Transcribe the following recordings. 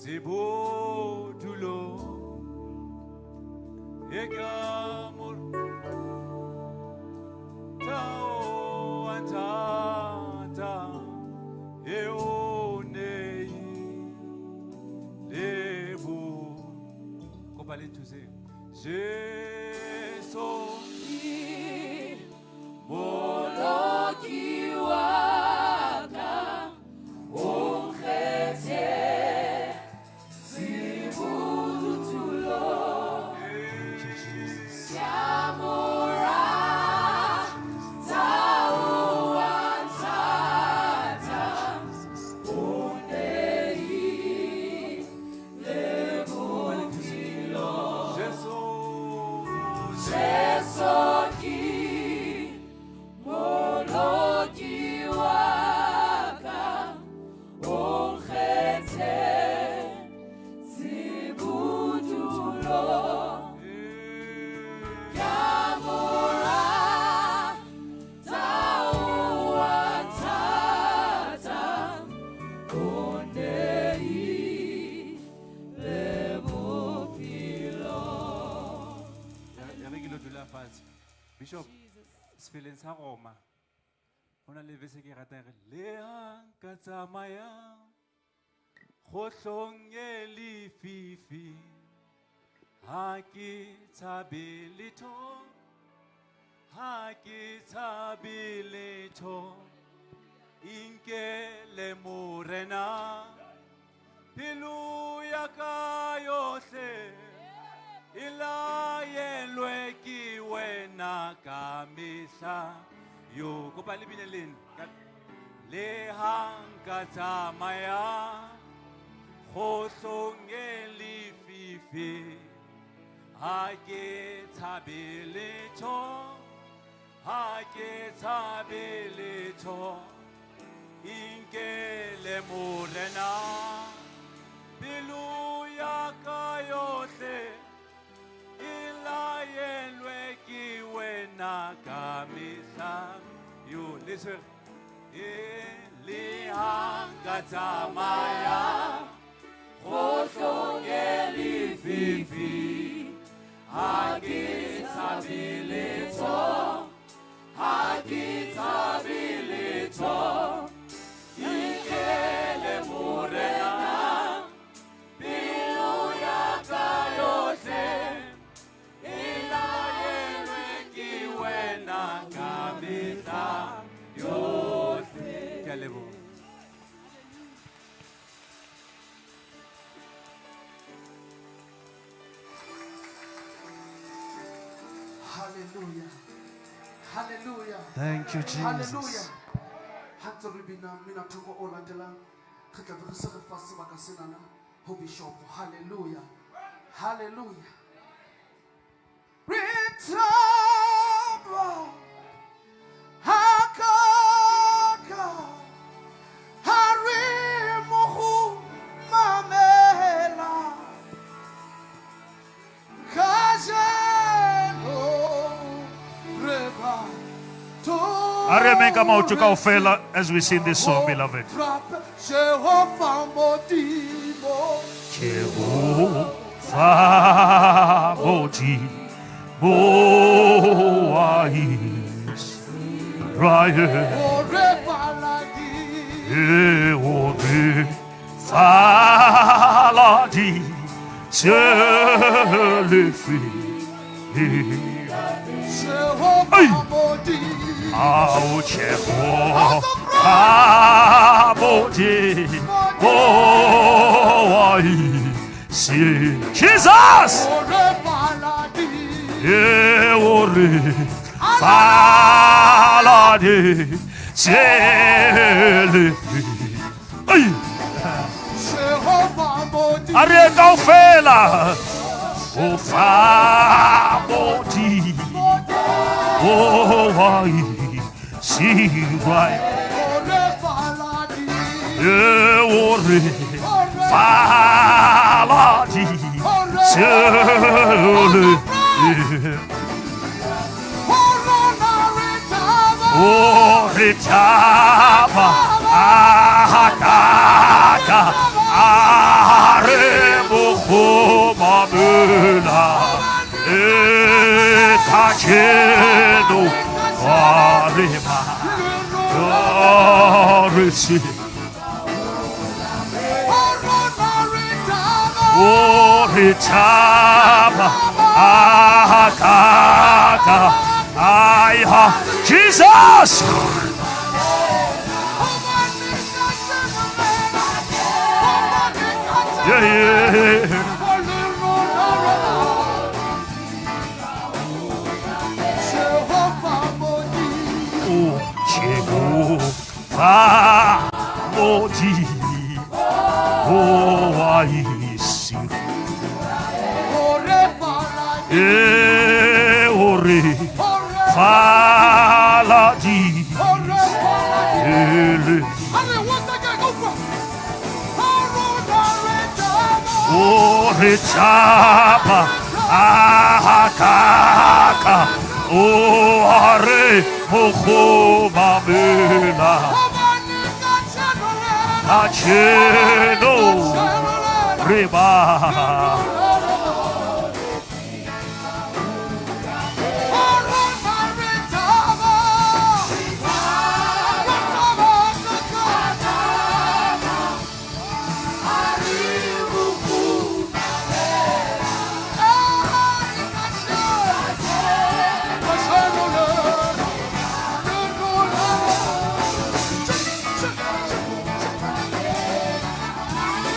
Sebodulo e ka mor tao antata e o nei lebo kopa le thuseng Jesu Moloki wa ka o nkgethetse bodulo. Thank you, Jesus. Ke a mo rata, o a nthata, o nneile bophelo. Jesu Jesu ke Moloki wa ka, o nkgethetse bodulo. Ke a mo rata, o a nthata, o nneile bophelo. Ya re ke lo dula fatshe Bishop sefeleng sa Roma ho na le verse e ke e ratang e re le ha nka tsamaya kgohlong e lefifi ha ke tshabe letho ha ke tshabe letho inkele morena pelo ya ka yohle e laelwe ke wena ka mehla yo kopa le bine le nna le ha nka tsamaya kgohlong e lefifi ha ke tshabe letho ha ke tshabe letho inkele morena pelo ya ka yohle e laelwe ke wena ka mehla yo le tshwere e le ha nka tsamaya kgohlong e lefifi ha ke tshabe letho ha ke tshabe letho inkele morena pelo ya ka yohle e laelwe ke wena ka mehla yohle. Ke a leboha. Hallelujah. Hallelujah. Thank you, Jesus. Hallelujah. Ha ntse re bina mmino thoko o latelang, re tla be re se re fa sebaka senana ho bishop. Hallelujah. Hallelujah. Re thaba hakaka ha re mo go mamela kajeno re ba A re emeng ka maoto kaofela as we sing this song, beloved. Jehova Modimo. Jehova Modimo wa Israel. O re baladi. E o re faladi se Jehova Ay. Modimo. Ao Jehova Modimo wa Israel. Jesus! O re baladi. E o re faladi se Ay! Jehova Modimo. A re kaofela o fa Modimo wa Israel. O re baladi. E o re faladi se O rona re thaba. O re thaba a ka a re Mamela e kajeno arema orisi Oritama akaka aiha Jesus. Yeah, yeah. Oh, Jehovah, Modi, oh, I see. Ore, Faladi, Ele. Ore chapa akaka o are mokhomamela kajeno re ba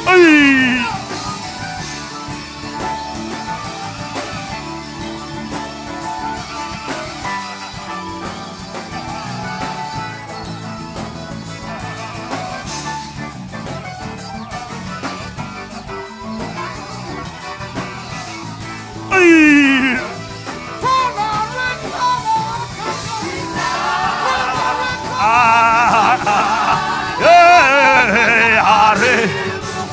Ay! Ay! Ah, eh, are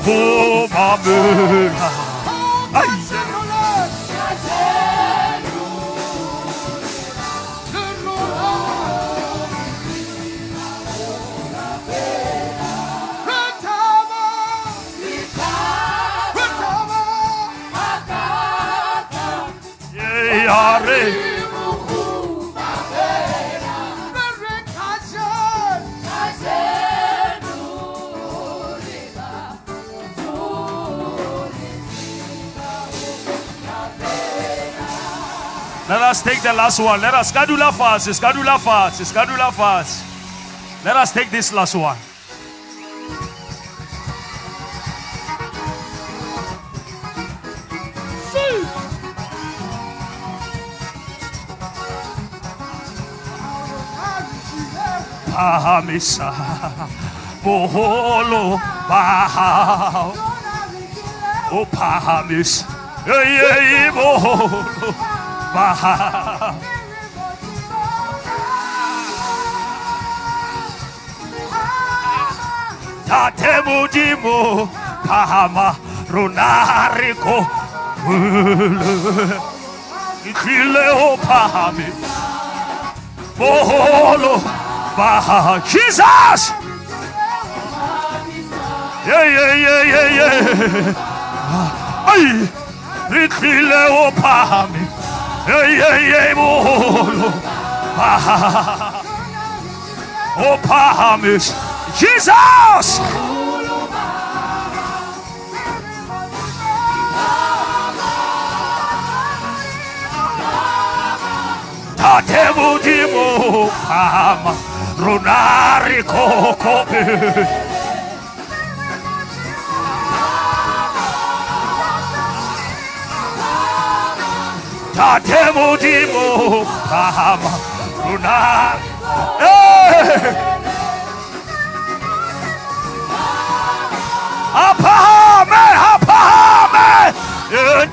khomamela. Ay! Eh, are. Let us take the last one. Let us skadula fast. Skadula fast. Skadula fast. Let us take this last one. Phahamisa boholo ba hao. O phahamisa eh, boholo ba hao. Tate Modimo phahama rona re ko ke tlile ho phahamisa boholo ba hao. Jesus. Yeah, yeah, yeah, yeah, yeah. Ay, re tlile ho phahamisa. Yeah, yeah, yeah, boholo ba hao. O phahamisa. Jesus. Tate Modimo phahama rona re kokobe. Tate Modimo phahama rona. Eh! Aphahame, aphahame.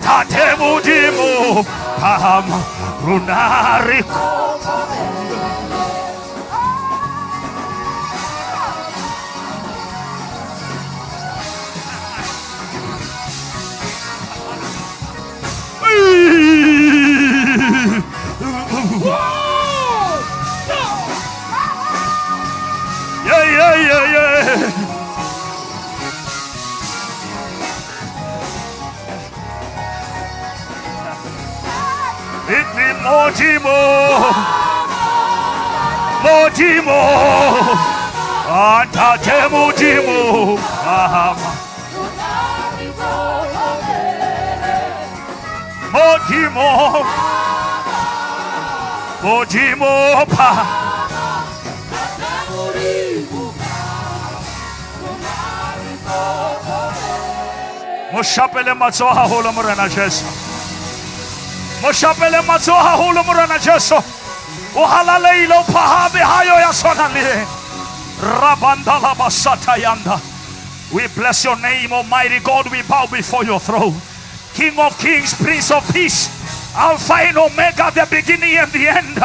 Tate Modimo phahama rona re Yeah, yeah, yeah, yeah. Modimo. Modimo. Ntate Modimo. Phahama. Modimo. Modimo pha. Mo shapele matsoho haholo Morena Jesu. Mo shapele matsoho haholo Morena Jesu. O halaleile o phahame hayo ya tshwanang le yena. Rabanda basata yanda. We bless your name, Almighty God. We bow before your throne. King of kings, Prince of peace, Alpha and Omega, the beginning and the end,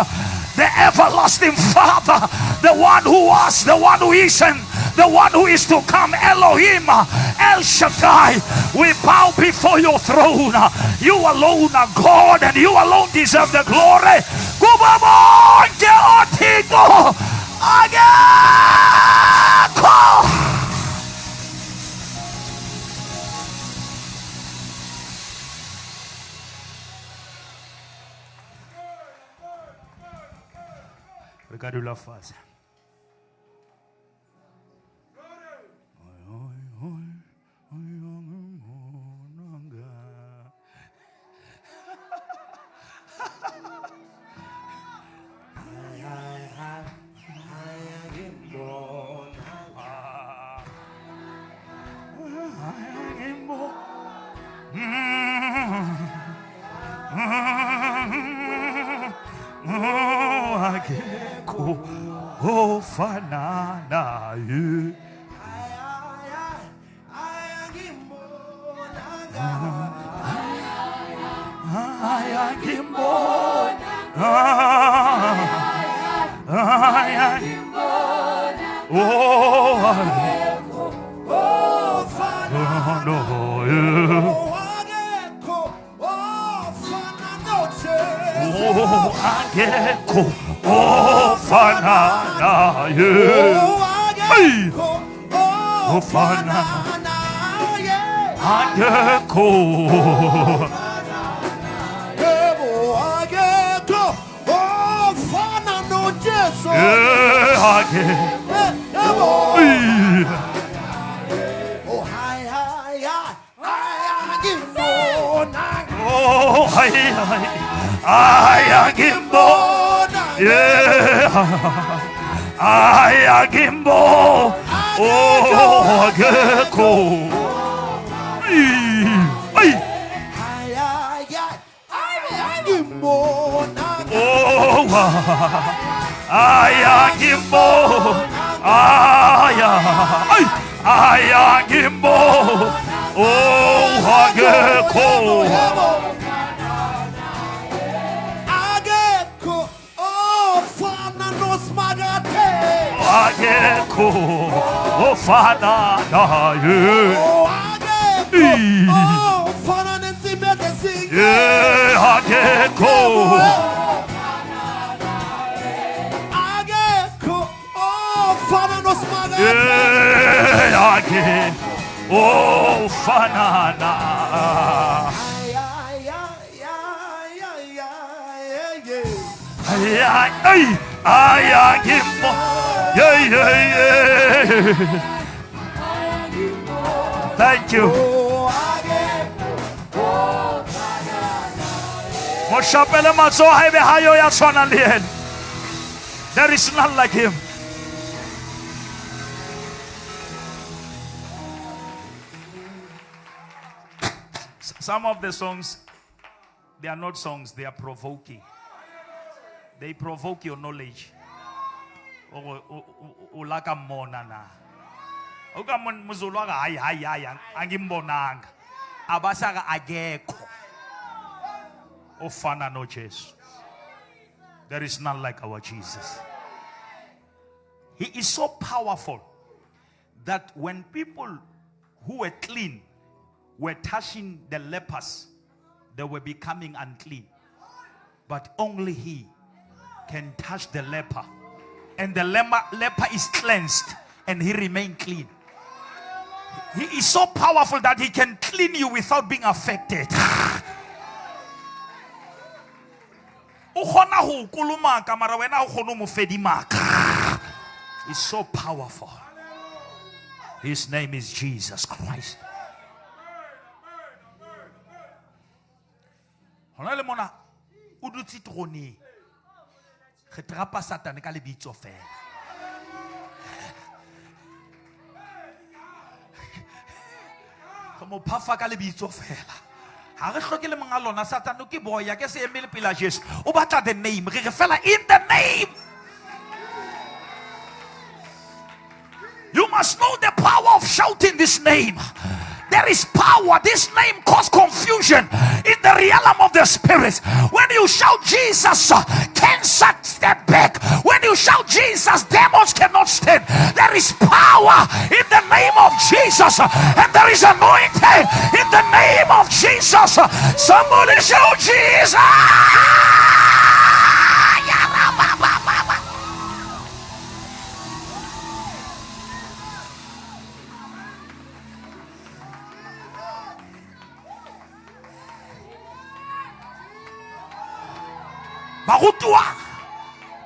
the everlasting Father, the one who was, the one who is, and the one who is to come, Elohim, El Shaddai. We bow before your throne. You alone are God, and you alone deserve the glory. Kubo bonke oThixo akekho. Re ka dula fatshe. Akekho ofana naye. Ayakimbona. Oh, Oh, akekho ofana naye. Hey! Ofana akekho. Eh, akekho. Hey! Oh, ay, ay, ayakimbona. Yeah. Ayakimbo. Oh, akekho. Ay. Oh, ayakimbo. Aya. Ay. Ayakimbo. Oh, akekho. Akekho ofana naye. Yeah, akekho. Yeah, akekho ofana na. Ay, ay, ayakimbo. Yeah, yeah, yeah. Thank you. Mo shapele matsoho haebe hayo ya tshwanang le yena. There is none like him. Some of the songs, they are not songs, they are provoking. They provoke your knowledge. O laka mmona na. O ka moZulu wa ka, hayi hayi hayi angimbonanga. Abasaka akekho ofana no Jesu. There is none like our Jesus. He is so powerful that when people who were clean were touching the lepers, they were becoming unclean. But only he can touch the leper. And the leper is cleansed and he remained clean. He is so powerful that he can clean you without being affected. kgona ho kolomaka mara wena ha o kgone ho mo fedimaka. It's so powerful. His name is Jesus Christ. Hona le mona o dutse teroneng. Re trapa Satane ka lebitso fela. Re mo phafa ka lebitso fela. Ha re hloke le monga lona Satane ke boya ke se emele pela Jesu. O batla the name. Re re fela in the name. You must know the power of shouting this name. There is power. This name causes confusion in the realm of the spirit. When you shout Jesus, cancer step back. When you shout Jesus, demons cannot stand. There is power in the name of Jesus, and there is anointing in the name of Jesus. Somebody shout Jesus. Barutuwa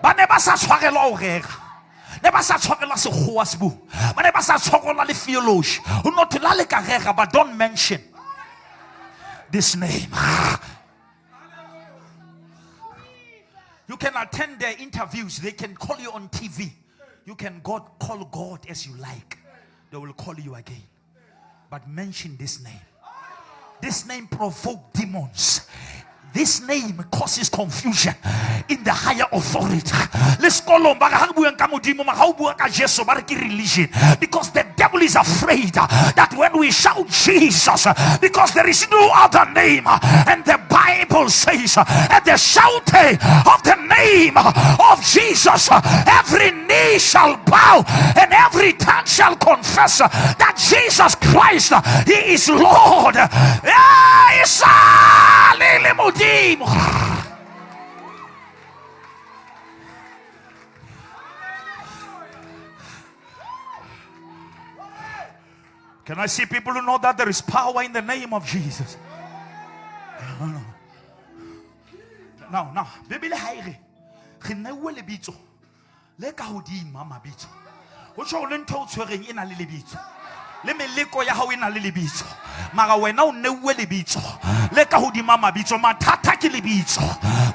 ba ne ba sa tshwarelwa ho rera, ne ba sa tshwarelwa sekgowa se bua, ba ne ba sa tshwarelwa le theology. Ho no thwe la le ka rera, but don't mention this name. You can attend their interviews. They can call you on TV. You can call God as you like. They will call you again. But mention this name. This name provokes demons. This name causes confusion in the higher authority. Let's call on ba re ha re buang ka Modimo, mara ha o bua ka Jesu, ba re ke religion. Because the devil is afraid that when we shout Jesus, because there is no other name, and the Bible says at the shouting of the name of Jesus, every knee shall bow and every tongue shall confess that Jesus Christ, he is Lord. Can I see people who know that there is power in the name of Jesus? No, no. No, no. Bibele ha e re, re neuwe lebitso le ka hodimo ha mabitso. Ho tjho le ntho o tshwereng e na le lebitso. Le meleko ya hao e na le lebitso. Mara wena o neuwe lebitso le ka hodima mabitso. Mathata ke lebitso,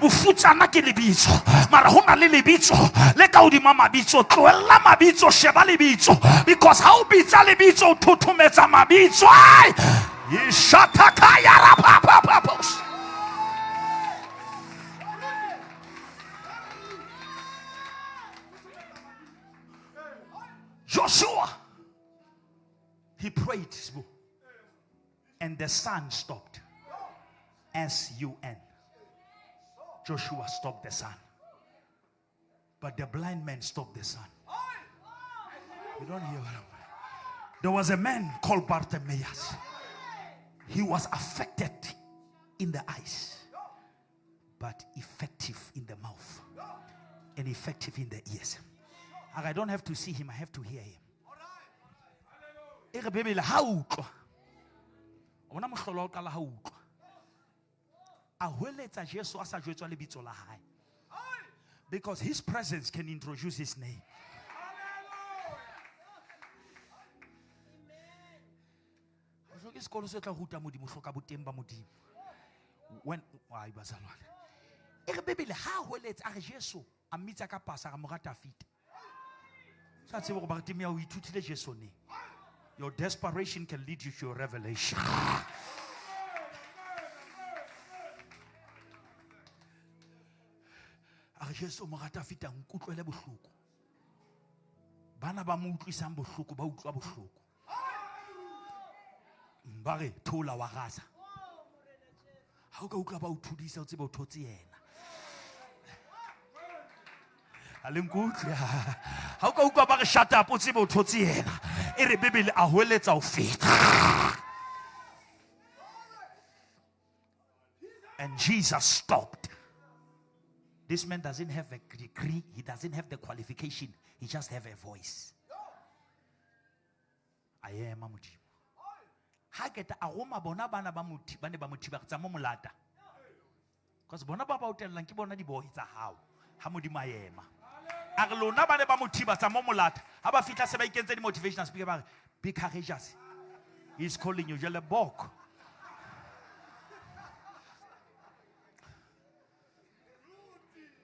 bofutsana ke lebitso, mara ho na le lebitso le ka hodima mabitso. Tlohella mabitso, sheba lebitso, because ha o bitsa lebitso o thothometsa mabitso. Ai! Ishatakaya ra pa pa pa pa. Joshua, he prayed, and the sun stopped. S-U-N. Joshua stopped the sun. But the blind man stopped the sun. You don't hear what I'm saying. There was a man called Bartimaeus. He was affected in the eyes, but effective in the mouth and effective in the ears. I don't have to see him, I have to hear him. E re Bibele, ha o utlwa. O bona mohlolo wa ho qala ha o utlwa. A hweletsa Jesu a sa jwetswa lebitso la hae. Because his presence can introduce his name. O hloke sekolo se tla ruta Modimo, o hloka boteng ba Modimo. When, ai, bazalwane. E re Bibele, ha hweletsa, a re Jesu, a mmitsa ka pasa, a re mora Dafita. Sa tsebe hore Bartimea o ithutile Jesu neng. Your desperation can lead you to your revelation. A re Jesu mora Dafita, nkutlwele bohloko. Bana ba mo utlwisang bohloko, ba utlwa bohloko. Ba re thola wa rasa. Ha o ka utlwa ba o thudisa, o tsebe o thotse yena. Ha le nkutlwe. Ha o ka utlwa ba re shut up, o tsebe o thotse yena. E re Bibele a hweletsa ho feta. And Jesus stopped. This man doesn't have a degree. He doesn't have the qualification. He just have a voice. A ema Modimo. Ha keta a roma bona bana ba mothi, ba ne ba mo thiba, tsa mo molata. Because bona ba ba o tellang ke bona diboy tsa hao. Ha Modimo a ema. A re lona ba ne ba mo thiba tsa mo molata. Ha ba fihla se ba ikentse di-motivational speaker ba re, be courageous. He's calling you. Jwale boko.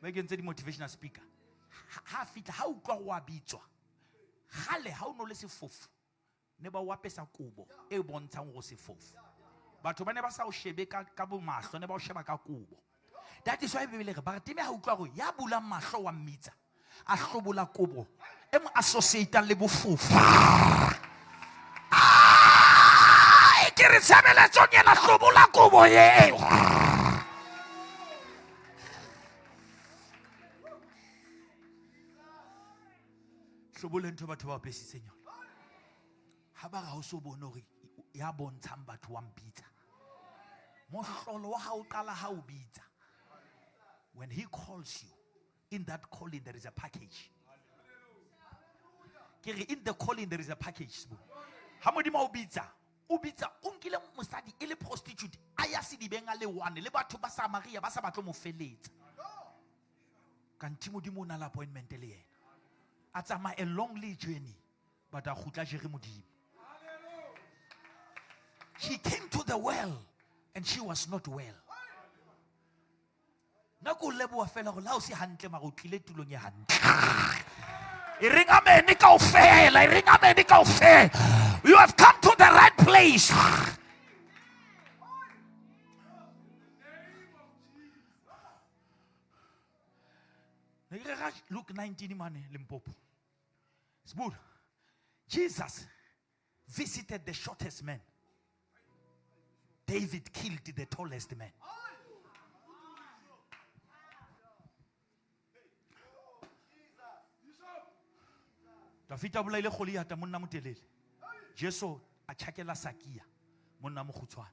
Ba ikentse di-motivational speaker. Ha fihla, ha utlwa ho wa bitswa. Kgale ha o no le sefofu, ne ba o apesa kobo e bontshang hore o sefofu. Batho ba ne ba sa o shebe ka bo mahlo, ne ba o sheba ka kobo. That is why Bibele re, Bartime ha utlwa hore ya bulang mahlo wa mmitsa, a hlobola kobo e mo associatang le bofofu. Ai, ke re tshebeletsong ena, hlobola kobo eo. Hlobole ntho batho ba apesitseng yona. Ha ba re ha o so bone hore ya bontshang batho wa mpitsa. Mohlolo wa hao qala ha o bitsa. When he calls you, in that calling there is a package. Ke re in the calling there is a package. Ha Modimo a o bitsa, o bitsa, o nkile mosadi e le prostitute, a ya sedibeng a le one, le batho ba Samaria ba sa batle mo feletsa. Kanti Modimo o na le appointment le yena. A tsamaya a lonely journey, but a kgutla jere Modimo. She came to the well and she was not well. Nna ke o leboha fela gore la o se hantle mara o tlile tulong e hantle. E reng amen kaofela, e reng amen kaofela. You have come to the right place. Ne ke re ga Luke 19 mane Limpopo. Sbuda. Jesus visited the shortest man. David killed the tallest man. Dafita a bolaile Goliata, monna motelele. Jesu a tjhakela Sakia, monna mokgutshwane.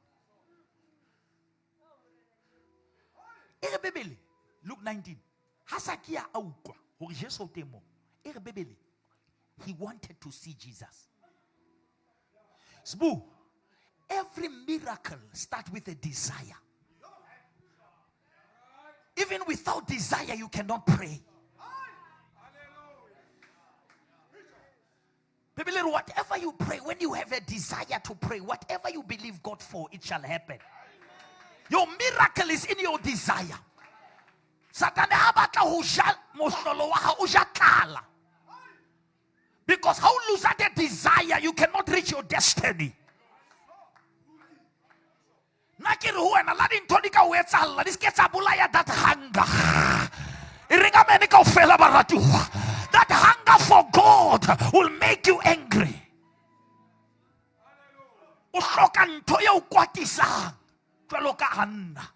E re Bibele, Luke 19, ha Sakia a utlwa hore Jesu o teng moo, e re Bibele, he wanted to see Jesus. Sbu, every miracle starts with a desire. Even without desire, you cannot pray. Bibele, whatever you pray, when you have a desire to pray, whatever you believe God for, it shall happen. Your miracle is in your desire. Satan ha batla ho ja mohlolo wa hao, o ja tlala. Because how lose that desire, you cannot reach your destiny. Nna ke re ho wena, la dintho di ka o etsahalla, di se ke tsa bolaya that hunger. E reng amen kaofela, baratuwa. That hunger for God will make you angry. O hloka ntho e o kwatisang jwalo ka Hanna.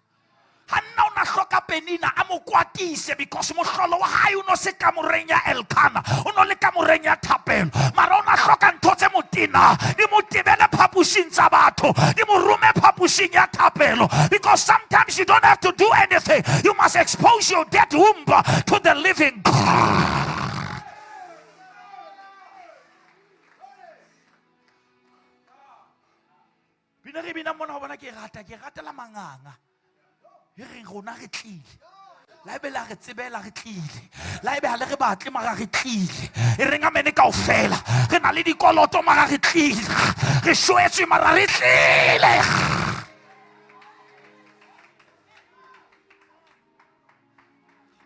Hanna o na hloka Penina a mo kwatise because mohlolo wa hae o no se kamoreng ya Elkana, o no le kamoreng ya thapelo. Mara o na hloka ntho tse motina, di mo tebele phaposing tsa batho, di mo rome phaposing ya thapelo. Because sometimes you don't have to do anything. You must expose your dead womb to the living God. Bina re bina mona ho bona ke rata, ke ratela manganga. E reng rona re tlile. La ebe la re tsebela re tlile. La ebe ha le re batle mara re tlile. E reng amen kaofela. Re na le dikoloto mara re tlile. Re shwetswe mara re tlile.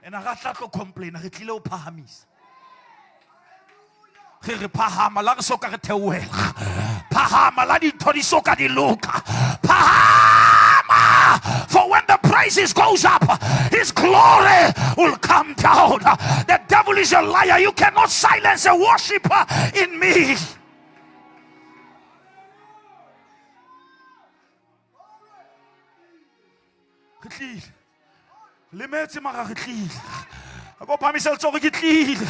Ena ra tla tlo complain, re tlile ho phahamisa. Re re phahama la re soka re theohela. Phahama la dintho di soka di loka. Phahama! For when the praises goes up, his glory will come down. The devil is a liar. You cannot silence a worshiper in me. Re tlile. Lemetse mara re tlile. A ko phahamisa letsoho ke tlile.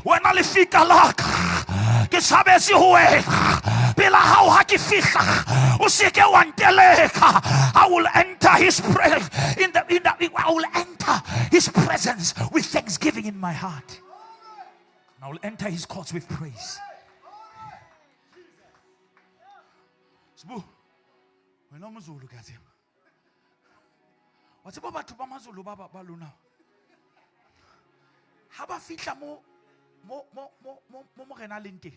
Wena lefika la ka. Ke tshabetse ho wena. Pela hao ha ke fihla, o se ke wa nteleka. I will enter his presence in the, in the, I will enter his presence with thanksgiving in my heart. And I will enter his courts with praise. Sbu, wena o Mozulu ka tseba. Wa tseba batho ba Mazulu ba ba lona. Ha ba fihla mo mo mo mo mo mo morena a leng teng.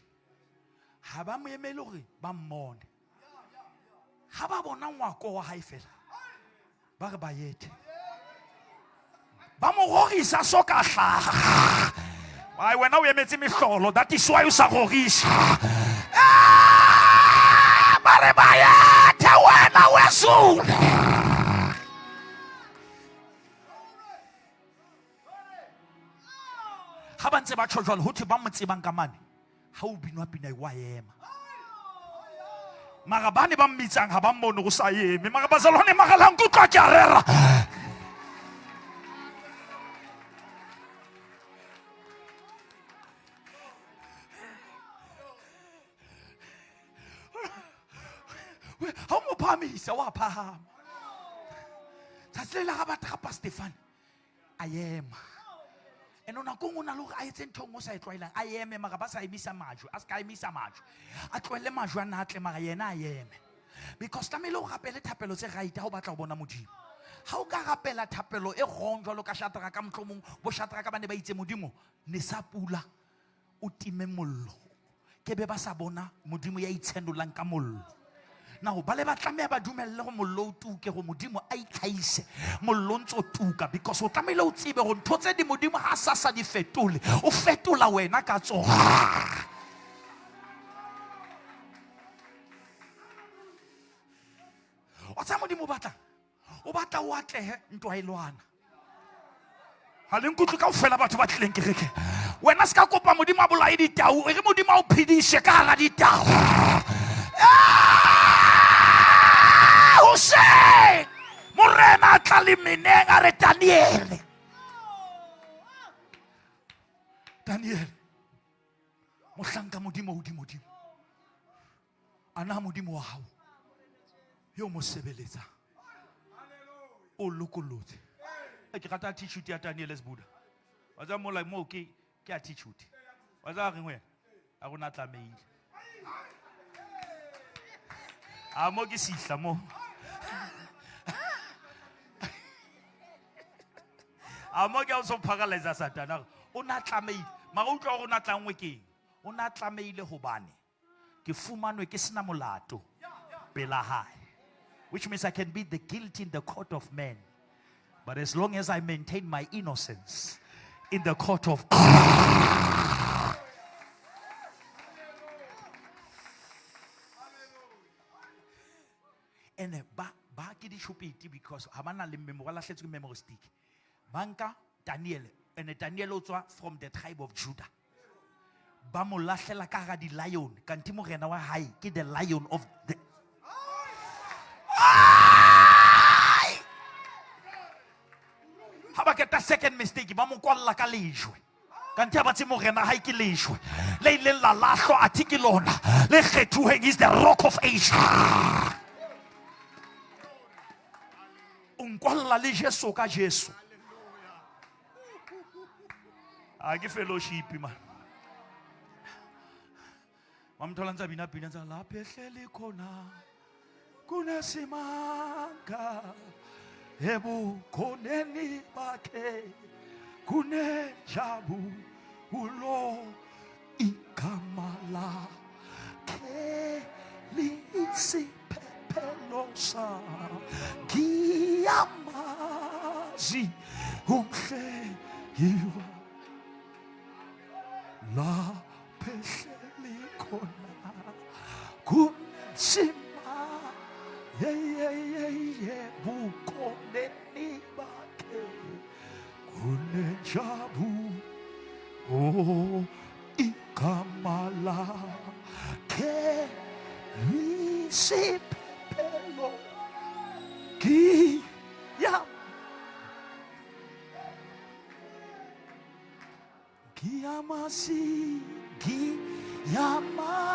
Ha ba mo emele hore ba mmone. Ha ba bona ngwako wa hae fela. Ba re ba yete. Ba mo rorisa so ka hlaha. Ai wena o emetse mehlolo, that is why o sa rorisa. Ba re ba yete wena wezulu. Ha ba ntse ba tjho jwalo, ho thwe ba mo tsebang ka mane, ha o binwa pina wa ema. Mara ba ne ba mmitsang ha ba mmone go sa eme. Mara bazalwane mara la nkutlwa ke a rera. Ha o mo phahamisa wa phahama. Tsatsi le la ga ba trapa Stefan a ema. And o nako nngwe o na le hore a etse ntho e nngwe o sa e tlwaelang, a eme mara ba sa emisa majwe, a se ka emisa majwe, a tlohelle majwe a na a tle mara yena a eme. Because tlamehile o rapele thapelo tse right ha o batla ho bona Modimo. Ha o ka rapela thapelo e wrong jwalo ka Shadraka, mohlomong bo Shadraka ba ne ba itse Modimo ne sa pula o time mollo, ke be ba sa bona Modimo ya itshenolang ka mollo. Now ba le ba tlameha ba dumelle go mollo o tuke, go Modimo a itlhaise mollo o ntse o tuka, because o tlamehile o tsebe gore ntho tse di Modimo ha sa sa di fetole, o fetola wena ka tsona. O tsaya Modimo o batla, o batla o atlehe ntwa e lwana. Ha le nkutlwe kaofela batho ba tlileng kerekeng. Wena se ka kopa Modimo a bolaye ditau, e re Modimo a o phedise ka hara ditau. Hoseng Morena a tla le meneng a re Daniele. Daniele, mohlanka Modimo hodimodimo. A na Modimo wa hao yo mo sebeletsang o lokollotse. Ke rata attitude ya Daniel Sbuda. Wa tseba mola moo ke ke attitude. Wa tseba reng wena? A rona tlamehile. A mo ke sihla mo. A mo ke a o so phakaletsa Satana. O na tlamehile. Mara utlwa hore o na tlangwe keng? O na tlamehile hobane ke fumanwe ke sena molato pela hae, which means I can be the guilty in the court of men, but as long as I maintain my innocence in the court of and ba ba ke ditšhupeti because ha ba na le memory, ba lahletswe ke memory stick. Ba nka Daniel, and Daniel o tswa from the tribe of Judah. Ba mo lahlela ka hara di-lion, kanti morena wa hae ke the lion of the Ai! Ha ba keta second mistake, ba mo kwalla ka lejwe. Kanti ha ba tse morena hae ke lejwe le ileng la lahlwa, athe ke lona le kgethuheng, is the rock of ages. O nkwalla le Jesu ka Jesu. A ke fellowship man. Mamthola ntse a bina pina tsa lapha ehleli khona kunesimanga ebukhoneni bakhe kunenjabulo igama lakhe lisiphephelo sa ngiyamazi umhlengi lapha ehleli khona kunesima yeyeyeye bukhoneni bakhe kunenjabulo oh igama lakhe lisiphephelo ngiya ngiyamazi ngiyamazi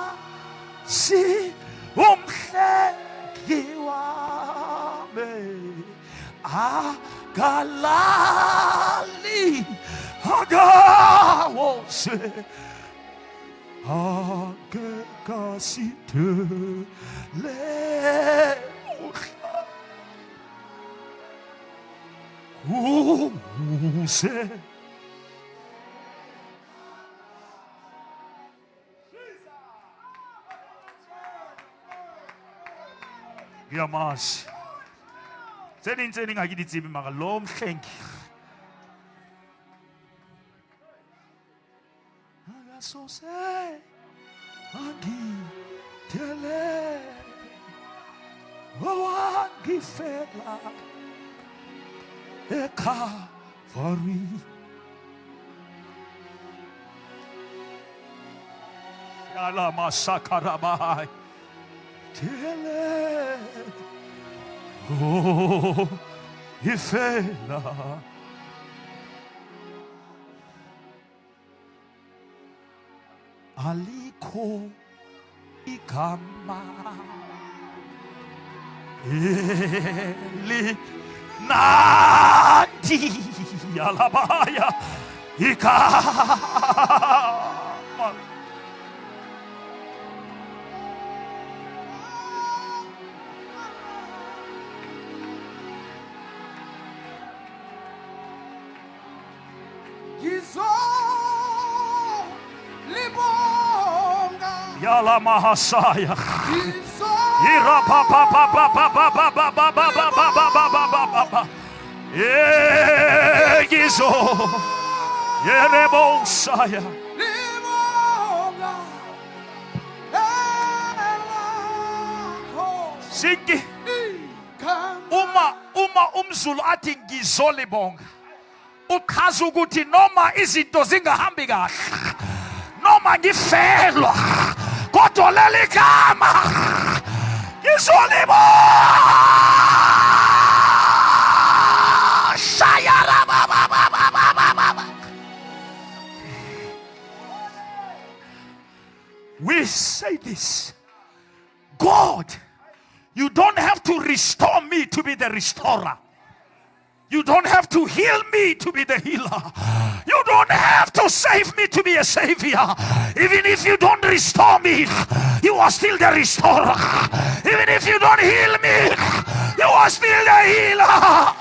umhlengi wami akalali akawose akekasithele uhla. Ukuze Ngiyamazi. Tse ding tse ding ha ke di tsebe mara lo mhlengi. Akasose angithele owangifela eKalvari. Yala masakarabai. Thele oh ifela. Alikho igama elinandi yalabaya igama. Ngizolibonga. Yala mahasaya. Ngizo Ira pa pa pa pa pa pa pa pa pa pa pa pa pa pa pa pa pa pa. Eh, ngizo. Yerebosaya. libonga elakho Sinki igama. uma umZulu athi ngizolibonga, uchaza ukuthi noma izinto zingahambi kahle, noma ngifelwa, kodwa leli gama ngizolibonga. Shayara ba ba ba ba ba ba ba ba. We say this: God, you don't have to restore me to be the restorer. You don't have to heal me to be the healer. You don't have to save me to be a savior. Even if you don't restore me, you are still the restorer. Even if you don't heal me, you are still the healer.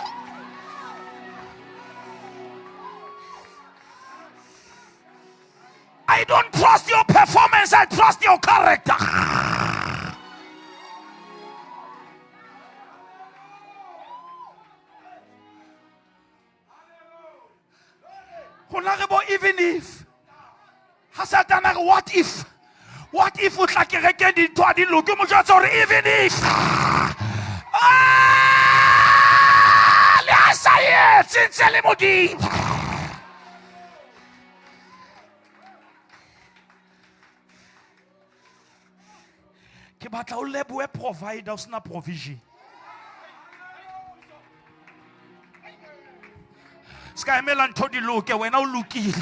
I don't trust your performance, I trust your character. Rona re bo even if. Ha Satana re what if? What if o tla kerekeng dintho ha di loke? Mo jwetsa hore even if. Ah, le ha sa etse ntse le Modimo. Ke batla o lebohe provider o sena provision. Ska emela ntho di loke, wena o lokile.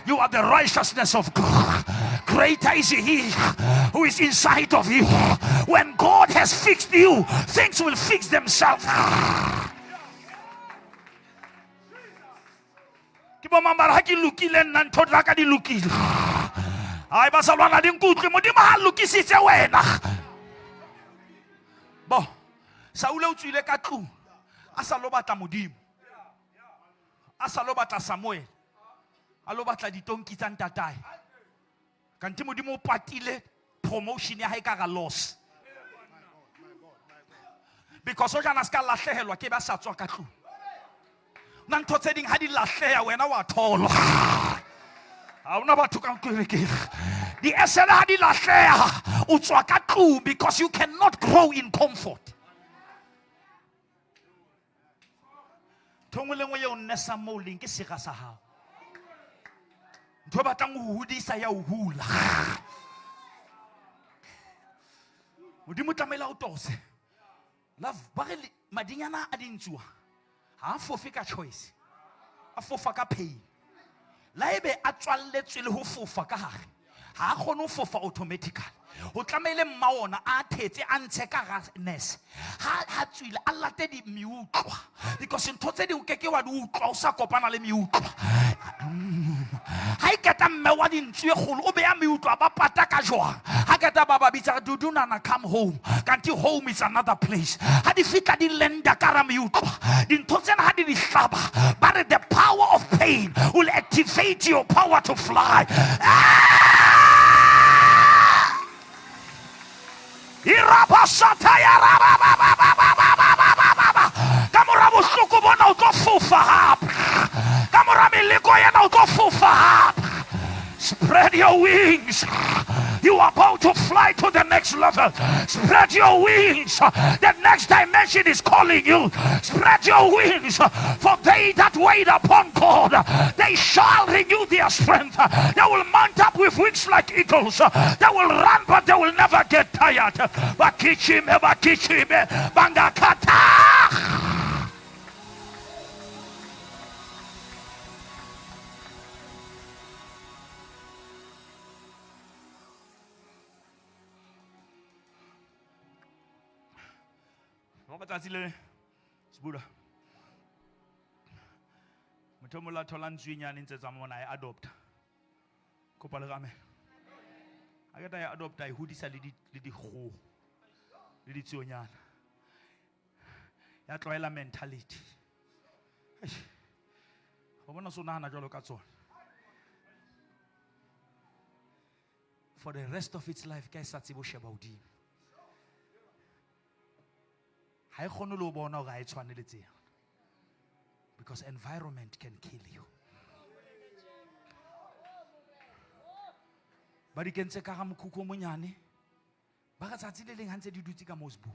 You are the righteousness of God. Greater is he who is inside of you. When God has fixed you, things will fix themselves. Ke bo mang ba re ha ke lokile nna ntho tsa ka di lokile. Ai, ba sa lwana di nkutlwe, Modimo ha lokisitse wena. Bo, Saule o tswile ka tlung, a sa lo batla Modimo. A sa lo batla Samuel. A lo batla ditonki tsa ntatae. Kanthe Modimo o patile promotion ya hae ka ga loss. Because o jana ska lahlehelwa ke ba sa tswa ka tlung. Na ntho tse ding ha di lahleha wena wa tholwa. Ha hona batho ka kerekeng. Di esele ha di lahleha o tswa ka tlung because you cannot grow in comfort. Ntho nngwe le nngwe eo nnesang moo leng ke sera sa hao. Ntho e batlang ho hodisa ya ho hula. Modimo tlamehile a o tose. Love, ba re madinyana a dintsuwa ha a fofe ka choice, a fofa ka pain. La ebe a tswalletswe le ho fofa ka hare. Ha a kgone ho fofa automatically. O tlamehile mma ona a thetse a ntshe ka ga nurse. Ha tswile a late di meutlwa. Because ntho tse ding o keke wa di utlwa o sa kopana le meutlwa. Ha e keta mme wa dintswe e kgolo o beya meutlwa ba pata ka jwang. Ha keta ba ba bitsa Dudu nana come home. Kanti home is another place. Ha di fihla di lenda ka ra meutlwa. Dintho tsena ha di di hlaba, ba re the power of pain will activate your power to fly. Ka mora bohloko bona o tlo fofa hape. Ka mora meleko ena o tlo fofa hape. Spread your wings. You are about to fly to the next level. Spread your wings. The next dimension is calling you. Spread your wings. For they that wait upon God, they shall renew their strength. They will mount up with wings like eagles. They will run, but they will never get tired. Bakichime, bakichime, bangakata. Tsatsi le Sebuda. Motho o mong la thola ntsu e nyane ntse tsamaya mona, a e adopta. Kopa le re amen. Ha ke ta e adopta, e hodisa le dikgoho, le ditsuonyana. Ya tlwaela mentality. Eish. Wa bona so nahana jwalo ka tsona. For the rest of its life, ka e sa tsebe ho sheba hodimo. Ha e kgone le ho bona hore ha e tshwane le tsena. Because environment can kill you. Ba di kentse ka ga mokhukhu o monyane. Ba re tsatsi le leng ha ntse di dutse ka Mosbo.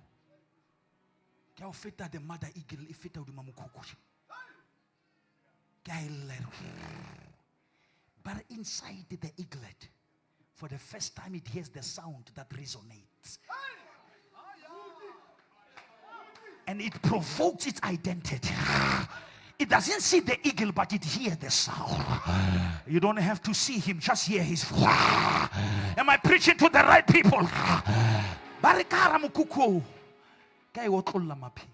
Ke a o feta the mother eagle e feta hodima mokhukhu. Ke a e lla e re, But inside the eaglet, for the first time it hears the sound that resonates. And it provokes its identity. It doesn't see the eagle, but it hears the sound. You don't have to see him, just hear his voice. Am I preaching to the right people? Ba re ka hara mokhukhu oo, ka e otlolla mapheo.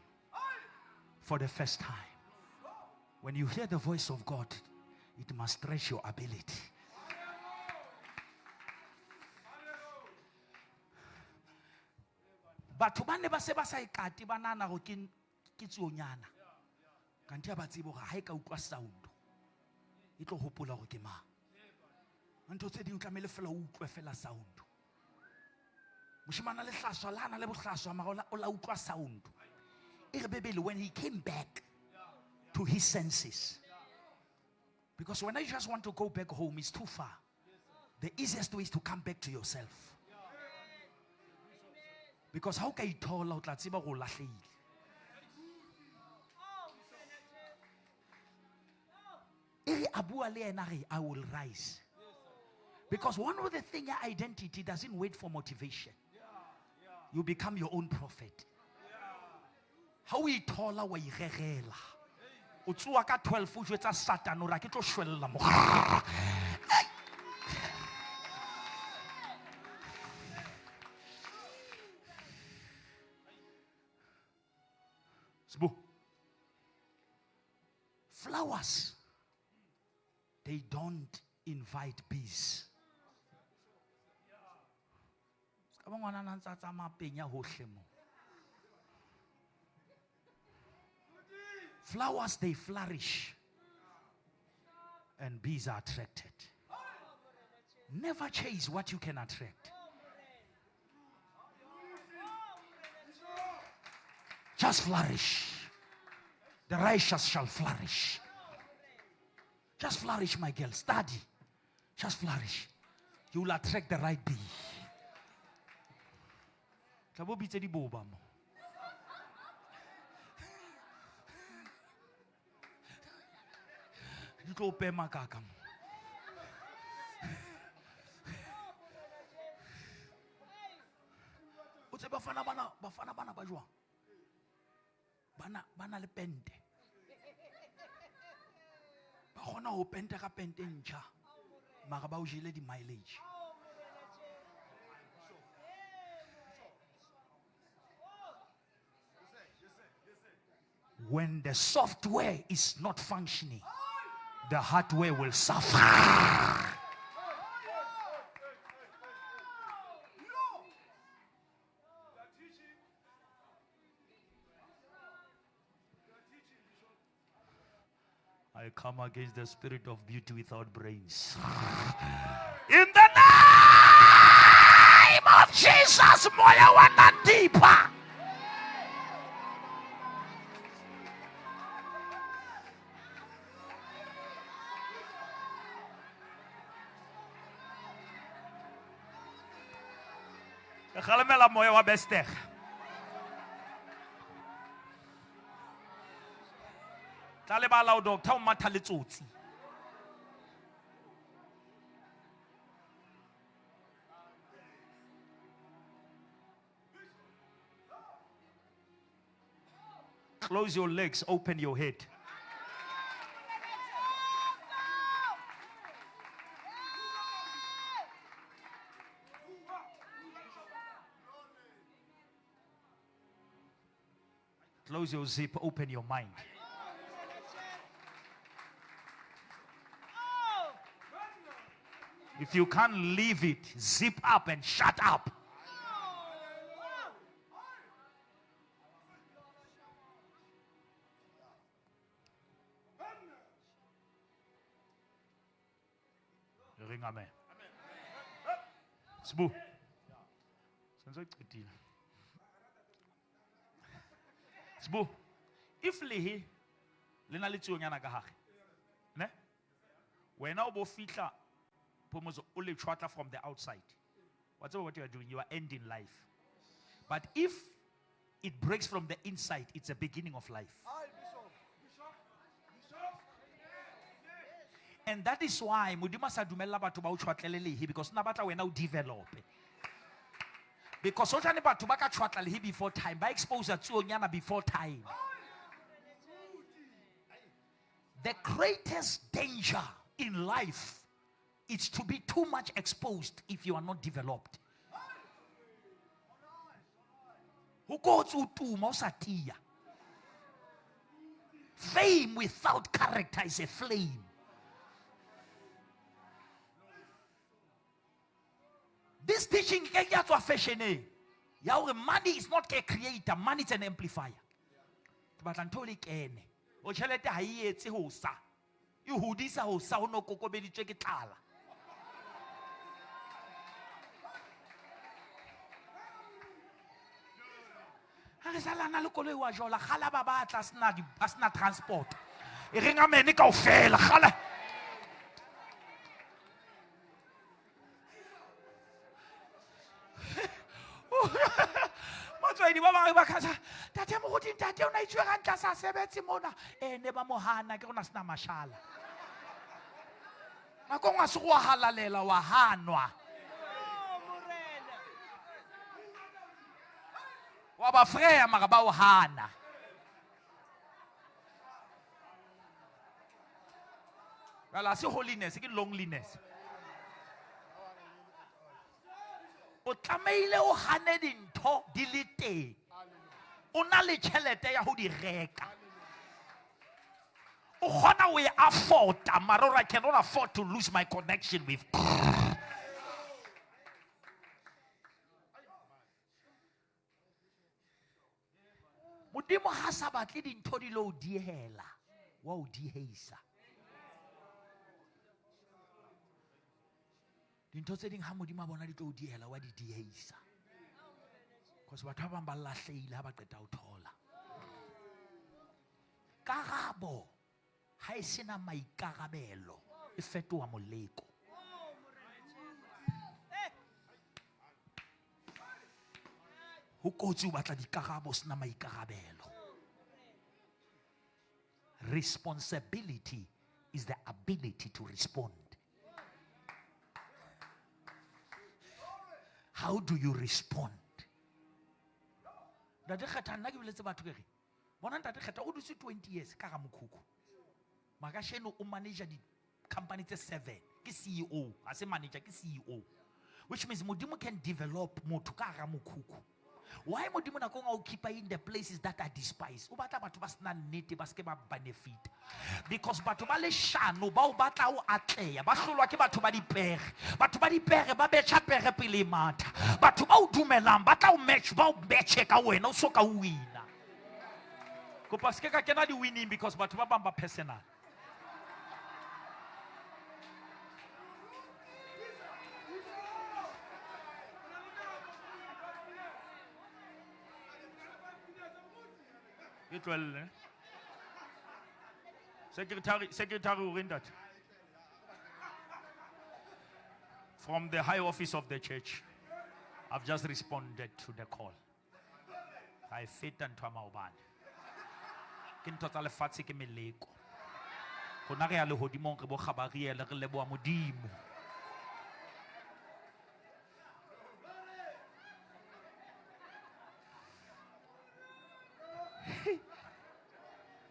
For the first time. When you hear the voice of God, it must stretch your ability. Batho ba ne ba se ba sa ikate ba nahana hore ke tsuonyana. Kanti ha ba tsebe hore ha e ka utlwa sound, e tlo hopola hore ke mang. Ntho tse ding o tlamehile fela o utlwe fela sound. Moshemane a le hlaswa, le ha na le bohlaswa, mara o la utlwa sound. E re Bebele, when he came back to his senses, because when you just want to go back home, it's too far. The easiest way is to come back to yourself. Because how ka ithola o tla tseba hore o lahlehile. E re a bua le yena re, I will rise. Because one of the things, identity doesn't wait for motivation. You become your own prophet. Ha o ithola wa irerela. O tsoha ka 12 o jwetsa Satan hore ha ke tlo shwella mo. Sbu. Flowers, they don't invite bees. Ska ba ngwana a ntse a tsamaya penya hohle mo. Flowers, they flourish and bees are attracted. Never chase what you can attract. Just flourish. The righteous shall flourish. Just flourish, my girl. Study. Just flourish. You will attract the right bee. Tla bo bitse diboba mo. Di tlo pema kaka mo. O tsebe bafana bana, bafana bana ba jwang? Bana, bana le pente. Ba kgona ho penta ka pente e ntjha. Mara ba o jele di mileage. When the software is not functioning, the hardware will suffer. I come against the spirit of beauty without brains. In the name of Jesus, moya wa Nandipa. Ke kgalemela moya wa Bestega. Tla lebala o doctor o matha le tsotsi. Close your legs, open your head. Close your zip, open your mind. If you can't leave it, zip up and shut up. Ring amen. Sbu. Senzoyiqedile. Sbu. If lehe le na le tsuonyana ka gage. Ne? Wena o bo fihla Phomozo o le tshwatla from the outside. What's what you are doing? You are ending life. But if it breaks from the inside, it's a beginning of life. And that is why Modimo a sa dumella batho ba o tshwatlele lehe, because na batla wena o develop. Because hojane batho ba ka tshwatla lehe before time, ba expose tsuonyana before time. The greatest danger in life is to be too much exposed if you are not developed. Ho kotsi ho tuma o sa tiya. Fame without character is a flame. This teaching ke ya tswa fashioneng. Ya hore money is not a creator, money is an amplifier. Ke batla ntho le kene. O tjhelete ha e etse ho sa. E hodisa ho sa ho no kokobeditswe ke tlala. Ha re sa lana le koloi wa jola, kgala ba batla a sena di, a sena transport. E reng amene kaofela, kgala. Motswedi ba bangwe ba khatsa, tate moruti, ntate o na itshwere hantle a sa sebetse mona. Ne ba mo hana, ke rona sena mashala. Nako nngwe a se go wa halalela, wa hanwa. Wa ba freya mara ba o hana. Jwale ha se holiness, ke loneliness. O tlamehile o hane dintho di le teng. O na le tjhelete ya ho di reka. O kgona ho e afforda, mara o re, I cannot afford to lose my connection with God. Modimo ha sa batle dintho di lo diehela, wa o dieheisa. Dintho tse ding ha Modimo a bona di tlo o diehela, wa di dieheisa. Because batho ba bang ba lahlehile ha ba qeta ho thola. Karabo ha e sena maikarabelo, e fetoha moleko. Ho kotsi ho batla dikarabo sena maikarabelo. Responsibility is the ability to respond. How do you respond? Ntate Kgetha, nna ke boletse batho ke re, bona Ntate Kgetha o dutse 20 years ka ga mokhukhu. Makasheno o manager di-company tse 7, ke CEO, ha se manager, ke CEO. Which means Modimo can develop motho ka hara mokhukhu. Why Modimo nako e nngwe o keep in the places that are despised? O batla batho ba sena nnete ba seke ba benefit. Because batho ba leshano ba o batla o atleha, ba hlolwa ke batho ba dipere. Batho ba dipere ba betjha pere pele e matha. Batho ba o dumelang ba tla o match, ba o betjhe ka wena o so ka o wina. Kopa se ke ka kena di-winning because batho ba bang ba personal. Ke tlohelle. Secretary, secretary o reng ntate? From the high office of the church, I've just responded to the call. Ga e feta ntho ya maobane. Ke ntho tsa lefatshe ke meleko. Rona re ya lehodimong re bo Gabariele re leboha Modimo.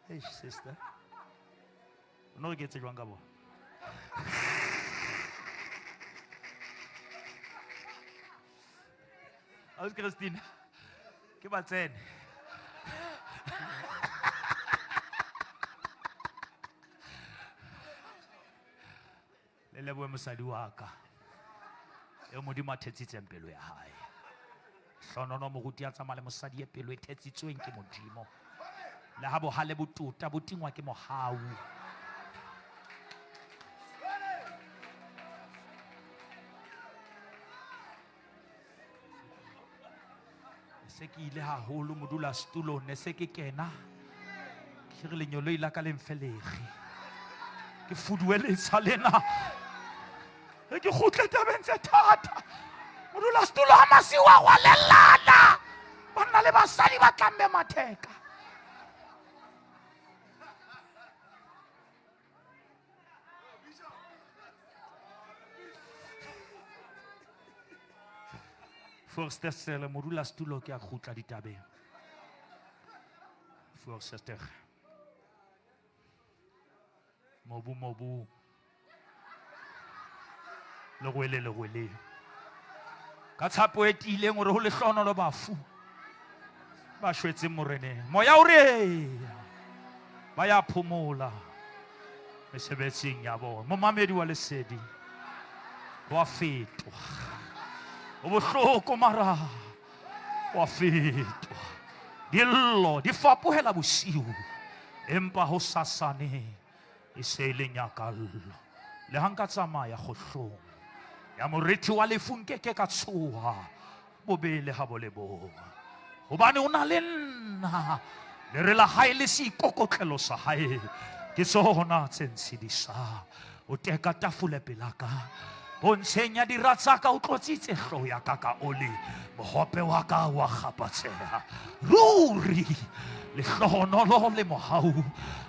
Hey sister. O no re ke etse jwang ka bona? Ausi Christina, ke ba tsene. Le lebohe mosadi wa ka. Eo Modimo a thetsitseng pelo ya hae. Hlonono moruti a tsamaya le mosadi e pelo e thetsitsweng ke Modimo. Le ha bohale bo tota bo tingwa ke mohau. Se ke ile haholo modulasetulo ne se ke kena ke re lenyoloi la ka le mfelege ke fuduwe letsha lena e ke kgutle tabeng tse thata modulasetulo ha masiu a rwalellana banna le basadi ba tlamme matheka. Voorstel modulasetulo ke a kgutla ditabeng. Voorsitter. Mobu mobu. Lerwele lerwele. Ka tshapo e tiileng hore ho lehlohonolo bafu ba shwetseng moreneng. Moya o re ba ya phomola mesebetsing ya bona. Momamedi wa lesedi wa fetwa. O bohloko mara wa fetwa. Dillo di fapohela bosiu empa ho sasane e se e le nyakallo. Le ha nka tsamaya kgohlong ya morithi wa lefu nke ke ka tshoha bobe le ha bo le bong. Hobane o na le nna, lere la hae le seikokotlelo sa hae ke tsona tse ntshedisang. O teka tafole pela ka, pontsheng ya dira tsa ka o tlotsitse hlooho ya ka ka oli, mohope wa ka wa kgapatseha. Ruri lehlohonolo le mohau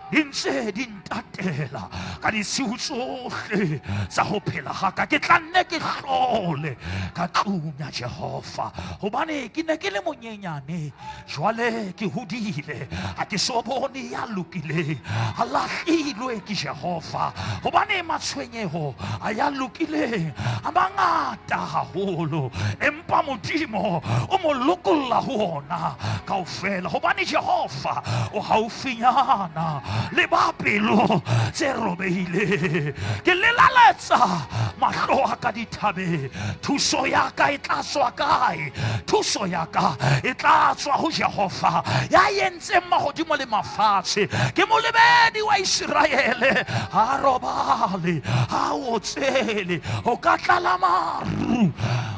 di ntse di ntatela ka ditshiu tsohle tsa ho phela ga ka. Ke tla nne ke hlole ka tlung ya Jehova, hobane ke ne ke le monyenyane, jwale ke hodile, ha ke so bone ya lokileng a lahlilwe ke Jehova, hobane matshwenyeho a ya lokileng a mangata haholo, empa Modimo o mo lokolla ho ona kaofela, hobane Jehova o haufinyana le ba pelo tse robehileng. Ke lelaletsa mahlo a ka dithabeng, thuso ya ka e tla tswa kae? Thuso ya ka e tla tswa ho Jehova ya entseng mahodimo le mafatshe. Ke molebedi wa Iseraele, ha robale, ha otsele, ho ka tlala maru,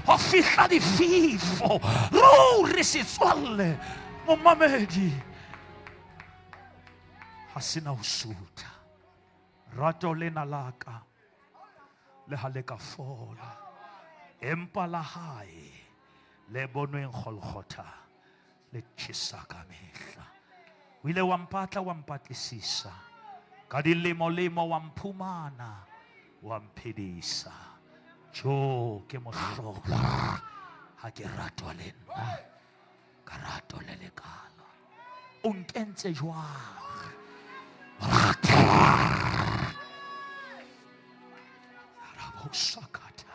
ho fihla dififo. Ruri setswalle momamedi ha sena ho sutha. Rato lena la ka le ha le ka fola, empa la hae le bonweng Golgotha le tjhesa ka mehla. O ile wa mpatla wa mpatlisisa ka dilemo-lemo, wa mphumana wa mphedisa. Jo ke mohlolo ha ke ratwa le nna ka rato le lekalo. O nkentse jwang? Rabosakata.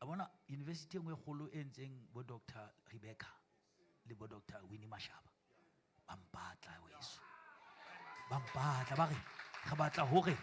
A bona university e nngwe e kgolo e ntseng bo Dr. Rebecca le bo Dr. Winnie Mashaba ba mpatla weso. Ba mpatla ba re re batla hore